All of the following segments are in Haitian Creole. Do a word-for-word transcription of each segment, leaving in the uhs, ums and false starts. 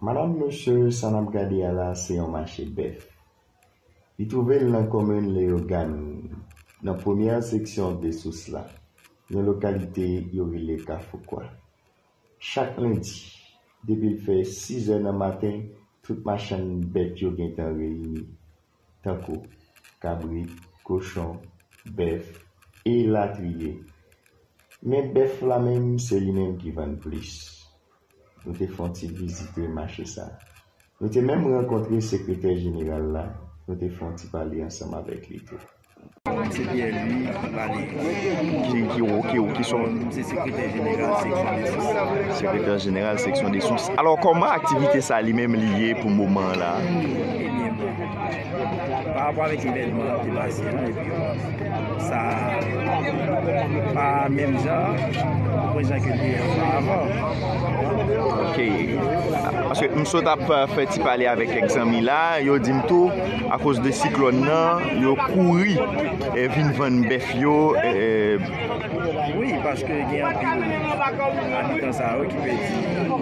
Madanm, mesye, sa n ap gade a la, se yon mache bèf. Li twouve l nan komin Leyogàn, nan premyè seksyon Desous la, yon lokalite yo rele Kafou Kwa. Chak lendi, depi l fè sizè nan maten, tout machann bèt yo gentan reyini, tankou kabrit, kochon, bèf, elatriye. Men bèf la menm, se li menm ki vann plis. Nou te fè yon ti vizite mache sa. Nou te menm rankontre sekretè jeneral la, nou te fè yon ti pale ansanm avèk li tou. Se Pierre Louis Valery. Ki, ki, ki, ki, ki son? Se sekretè jeneral seksyon Desous. Sekretè jeneral seksyon Desous. Alò, kòman aktivite sa li menm li ye pou moman an la? Ebyen, bon, pa rapò avèk evènman ki pase an, epi sa pa menm jan, mwen, jan ke l te ye avan. Ok. Paske m sot ap, eh, fè ti pale avèk kèk zanmi la, yo di m tou, akoz de siklòn nan, yo kouri, eh, vin vann bèf yo, eh, Wi, paske gen anpil abitan sa yo ki pèdi ni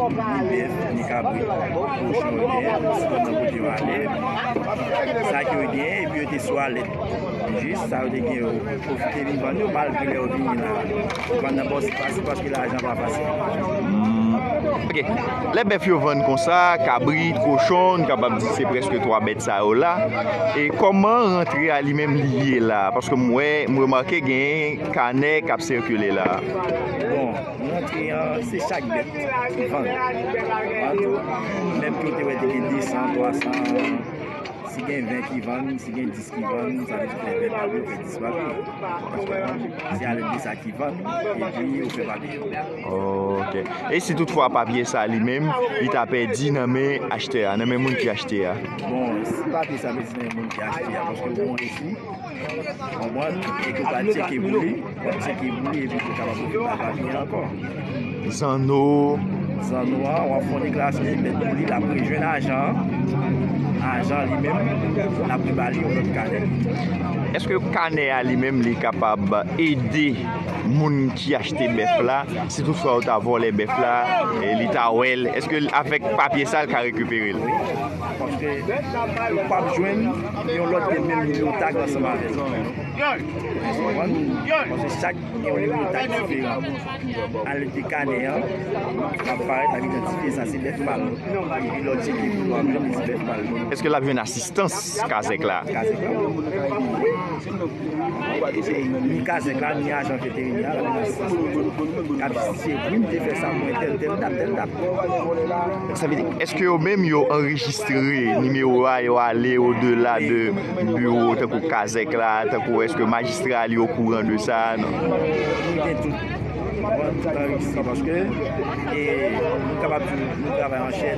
bèf, ni kabrit, kochon, ebyen, siklòn nan pote yo ale. Sa ke yo genyen, epi yo te sou alèt. Jis sa yo te gen yo pwofite vin vann yo, malgre lè yo vini la, vann nan pa osi fasil paske lajan pa fasil. Hmm. Ok. Lè bèf yo vann konsa, kabrit, kochon, n kapab di se prèske twa bèt sa yo la. E kòman rantre a li menm li ye la? Paske m wè, m remake gen kanè k ap sikile la. Bon, rantre an, se chak bèt ki vann. Menm ke w te wè te gen de san, twa san, si gen ven ki vann, si gen dis ki vann, sa vle di fè ven papye, fè dis papye. Se alèd de sa ki vann, epi ou fè papye. Ok. E si toutfwa papye sa li menm, li ta pèdi nan men achtè a, nan men moun ki achte a? Bon, si papye sa pèdi nan men moun ki achte a, paske ou konn isi, konprann, e ke w pa tcheke pou li, w ap tcheke pou li, epi pou kapab ofri papye ankò. Zanno. Zanno a, w ap fè yon deklarasyon de pèt pou li, l ap rejwenn ajan an. Ajan li menm, l ap reba li yon lòt kanè. Èske kanè a li menm, li kapab ede moun ki achte bèf la, si toutfwa yo ta vòlè bèf la, e li ta wè l, èske l, avèk papye sa, l ka rekipere l? Wi, paske ou p ap jwenn yon lòt ke menm nimewo tag ansanm avè l. Ou konprann? Paske chak gen yon nimewo tag diferan. Alèd de kanè an, l ap parèt, l ap idantifye sa se bèf pa l. Epi lè w tcheke pou w ap jwenn li se bèf pa l. Èske l ap jwenn asistans kazèk la? Kazèk la, wi. Ni kazèk la, ni ajan veterinè a, l ap jwenn asistans. L ap jistifye, wi, m te fè sa pou entèl, tèl dat, tèl dat. Sa vle di, èske yo menm yo anrejistre nimewo a, yo ale odela de biwo, tankou kazèk la, tankou èske majistra li okouran de sa? Non. Nou gen tout. Tout anrejistre paske, e, nou kapab di nou travay an chèn.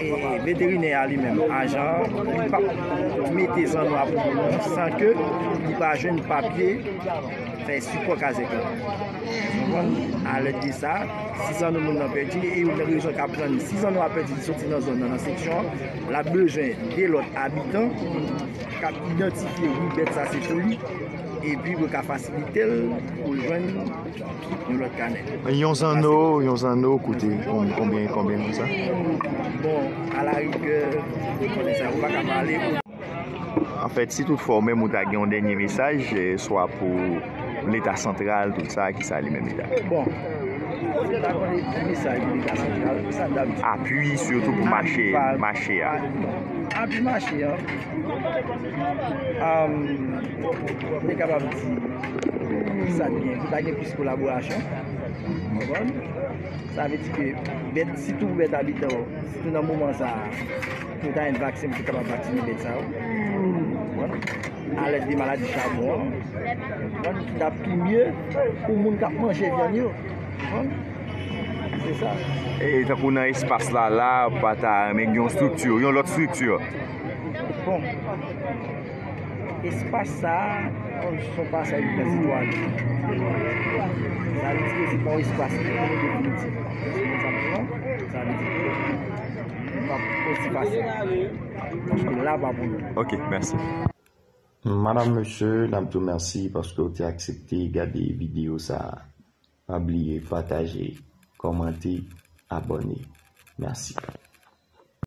E veterinè a li menm, ajan an, li p ap mete zanno a pou moun nan san ke li pa jwenn papye fè sipò kazèk la. Ou konprann? Alèd de sa, si zanno moun nan pèdi, e youn nan rezon k ap rann, si zanno a pèdi, li soti nan zòn nan, nan seksyon an, l ap bezwen de lòt abitan k ap idantifye, wi, bèt sa se pou li, epi pou yo ka fasilite l pou l jwenn yon lòt kanè. Yon zanno, yon zanno koute kon-, konbyen, konbyen konsa? Bon, alarigè, konnen sa, ou pa ka pale. Anfèt, si toutfwa ou menm ou ta gen yon dènye mesaj, eh, swa pou Leta santral, tout sa, ki sa li menm li ta? Bon, se ta konnen ti mesaj pou Leta santral, sa n ap di. Apui, sitou pou mache, mache a. Apui mache a. Am, m te kapab di, sa t gen, pou ta gen plis kolaborasyon. Ou konprann? Sa vle di ke bèt, sitou bèt abitan yo, sitou nan moman sa a, pou ta jwenn vaksen, pou kapab vaksine bèt sa yo. Ou konprann? Alèd de maladi chabon an. Ou konprann? Ki t ap pi mye pou moun k ap manje vyann yo. Ou konprann? Se sa. E tankou nan espas la, la, pa ta renmen gen yon estrikti, yon lòt estrikti? Bon. Espas sa a, kòm se yon pasaj pou sitwayen. Sa vle di ke se pa yon espas ki definitif. Sa vle di ke nou p ap Motivasyon. Paske m la pa pou nou. Ok, mèsi. Madam, mesye, n ap di w mèsi paske w te aksepte gade videyo sa a. Pa bliye pataje, kòmante, abòne. Mèsi.